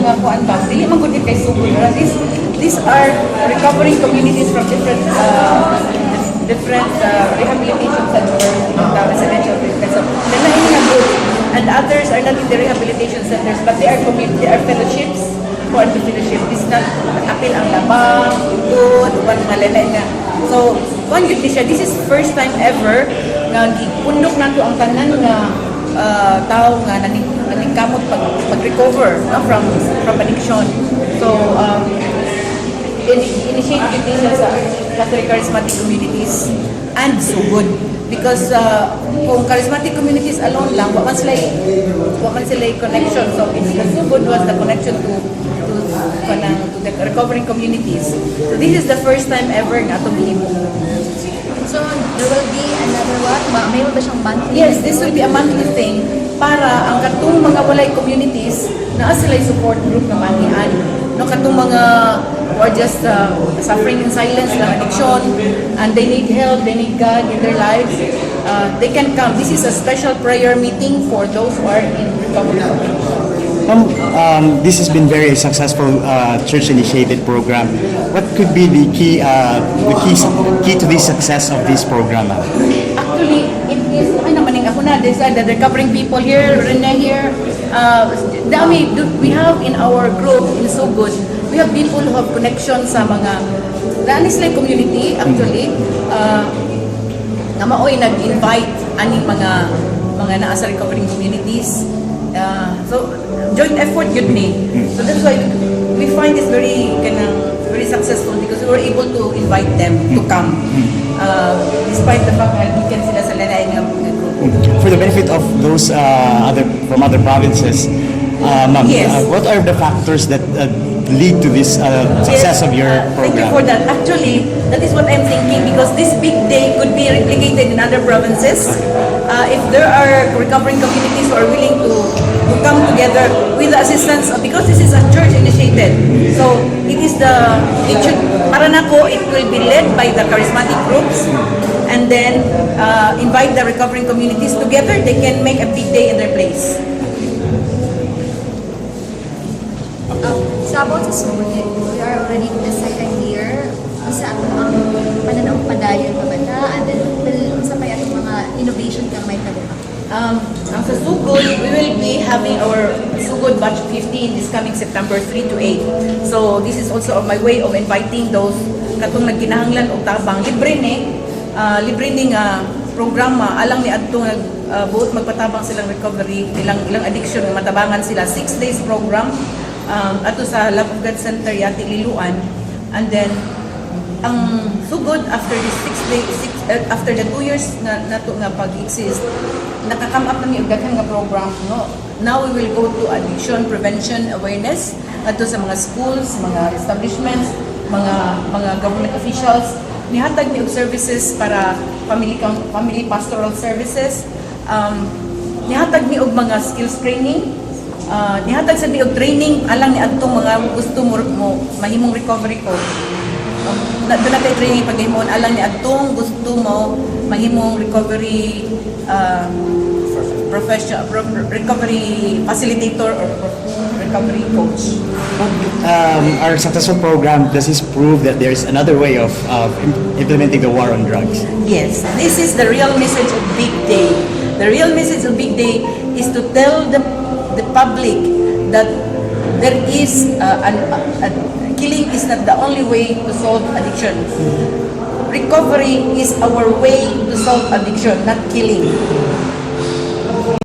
Mga kuan ba, dili man gud ni kay Sugod. Pero these are recovering communities from different different rehabilitation centers, the residential treatment. So, lain nga group. And others are not in the rehabilitation centers, but they are community, they are fellowships for the fellowship. This not apil ang labang, ugod, uban mga lain nga. So, kuan gyud ni siya. This is first time ever nga gipundok nato ang tanan nga tao nga naningkamot pag recover, no, from addiction. So, initiate gyud ni siya sa Catholic Charismatic Communities and Sugod. Because kung charismatic communities alone lang, wa man sila connection. So it's the Sugod was the connection to kanang to the recovering communities. So this is the first time ever nga atong gihimo. So, there will be another one? May ba siyang monthly? Yes, this will be a monthly thing para ang katong mga walay communities naa sila support group nga mangian. No, katong mga who are just suffering in silence ng addiction and they need help, they need God in their lives, they can come. This is a special prayer meeting for those who are in recovery. Ma'am, this has been very successful church-initiated program. What could be the key to the success of this program, ma'am? Actually, it is, okay naman ning ako na, there's the recovering people here, Rene here, dami, we have in our group in Sugod, we have people who have connection sa mga, naa sila community, actually, nga maoy nag-invite aning mga naa sa recovering communities. So, joint effort gyud ni. So that's why we find this very kanang very successful because we were able to invite them to come. Despite the fact na gikan sila sa lain nga grupo. For the benefit of those other from other provinces, ma'am, what are the factors that lead to this success Yes, of your thank you program? For that. Actually, that is what I'm thinking because this big day could be replicated in other provinces. If there are recovering communities who are willing to come together with the assistance, of, because this is a church initiated. So, it is the, it should, para nako, it will be led by the charismatic groups and then invite the recovering communities together. They can make a big day in their place. So about sa Sugod, we are already in the second year. Unsa ato ang pananaw, padayon pa ba na? And then, will, unsa pa atong mga innovation kang may kabuha? Ang sa Sugod, we will be having our Sugod Batch 15 this coming September 3 to 8. So this is also my way of inviting those katong nagkinahanglan og tabang. Libre ni nga programa alang ni adto nga buot magpatabang silang recovery, ilang addiction nga matabangan sila. 6 days program ato sa Love of God Center, Yati, Liloan. And then ang Sugod, after this 6 day six, after the 2 years na nato nga pag-exist, naka-come up na mi og daghan nga program, no. Now we will go to addiction prevention awareness adto sa mga schools, mga establishments, mga government officials. Nihatag mi og services para family pastoral services, nihatag mi og mga skills training, nihatag sa mi og training alang ni adtong mga gusto mo mahimong recovery coach. Na doon na kay training paghimon alang ni adtong gusto mo mahimong recovery profession recovery facilitator or recovery coach. Our successful program, does this prove that there's another way of implementing the war on drugs? Yes, this is the real message of Big Day. The real message of Big Day is to tell the public that there is an, a, killing is not the only way to solve addiction. Recovery is our way to solve addiction, not killing.